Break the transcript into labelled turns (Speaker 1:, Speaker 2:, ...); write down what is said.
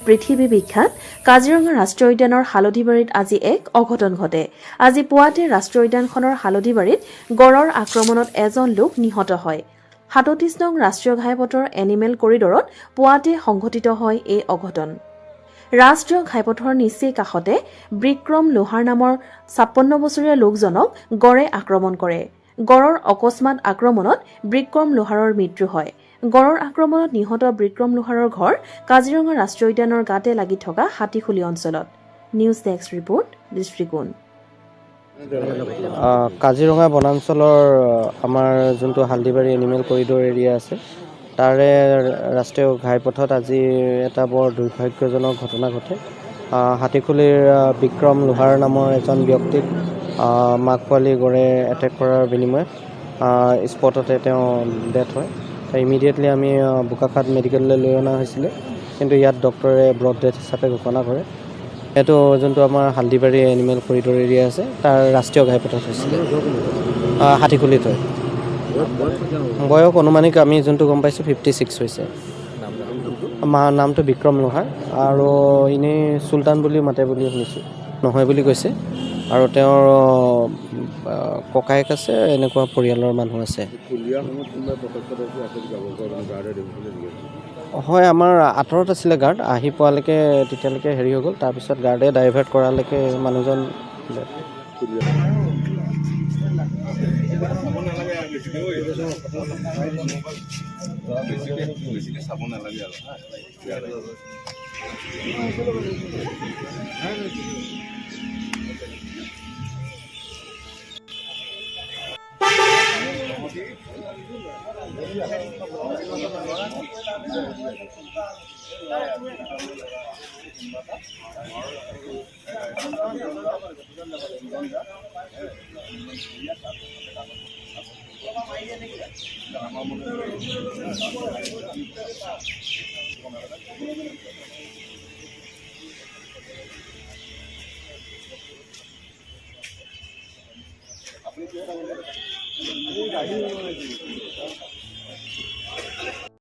Speaker 1: পৃথিৱী বিখ্যাত কাজিৰঙা ৰাষ্ট্ৰীয় উদ্যানৰ হালধিবাৰীত আজি এক অঘটন ঘটে। আজি পুৱাতে ৰাষ্ট্ৰীয় উদ্যানখনৰ হালধিবাৰীত গড়ৰ আক্ৰমণত এজন লোক নিহত হয়। 37 নং ৰাষ্ট্ৰীয় ঘাইপথৰ এনিমেল কৰিডৰত পুৱাতে সংঘটিত হয় এই অঘটন। ৰাষ্ট্ৰীয় ঘাইপথৰ নিচেই কাষতে বিক্ৰম লোহাৰ নামৰ 56 বছৰীয়া লোকজনক গড়ে আক্ৰমণ কৰে। গড়ৰ অকস্মাত আক্ৰমণত বিক্ৰম লোহাৰৰ মৃত্যু হয়। গড়ৰ আক্ৰমণত নিহত বিক্ৰম লোহাৰৰ ঘৰ কাজিৰঙা ৰাষ্ট্ৰীয় উদ্যানৰ গাতে লাগি থকা হাতীখুলি অঞ্চলত। নিউজ ডেস্ক ৰিপৰ্ট, দৃষ্টিকোণ।
Speaker 2: কাজিৰঙা বনাঞ্চলৰ আমাৰ যোনটো হালদিবাৰী এনিমেল কৰিডৰ এৰিয়া আছে, তাৰে ৰাষ্ট্ৰীয় ঘাইপথত আজি এটা বৰ দুৰ্ভাগ্যজনক ঘটনা ঘটে। হাতীখুলিৰ বিক্ৰম লোহাৰ নামৰ এজন ব্যক্তিক মাক পোৱালি গঁড়ে এটেক কৰাৰ বিনিময়ত স্পটতে তেওঁ ডেথ হয়। ইমিডিয়েটলি আমি বোকাখাত মেডিকেললৈ লৈ অনা হৈছিলে, কিন্তু ইয়াত ডক্টৰে ব্ৰট ডেথ হিচাপে ঘোষণা কৰে। এইটো যোনটো আমাৰ হালদিবাৰী এনিমেল কৰিডৰ এৰিয়া আছে, তাৰ ৰাষ্ট্ৰীয় ঘাইপথত হৈছিলে, হাতীখুলিত হয়। বয়স অনুমানিক আমি যোনটো গম পাইছোঁ, 56 হৈছে। মা নামটো বিক্ৰম লোহাৰ আৰু এনেই চুলতান বুলিও মাতে বুলি শুনিছোঁ। নহয় বুলি কৈছে আৰু তেওঁৰ ককায়েক আছে, এনেকুৱা পৰিয়ালৰ মানুহ আছে। হয়, আমাৰ আঁতৰত আছিলে গাৰ্ড, আহি পোৱালৈকে তেতিয়ালৈকে হেৰি হৈ গ'ল। তাৰপিছত গাৰ্ডে ডাইভাৰ্ট কৰালৈকে মানুহজন।
Speaker 3: আপুনি।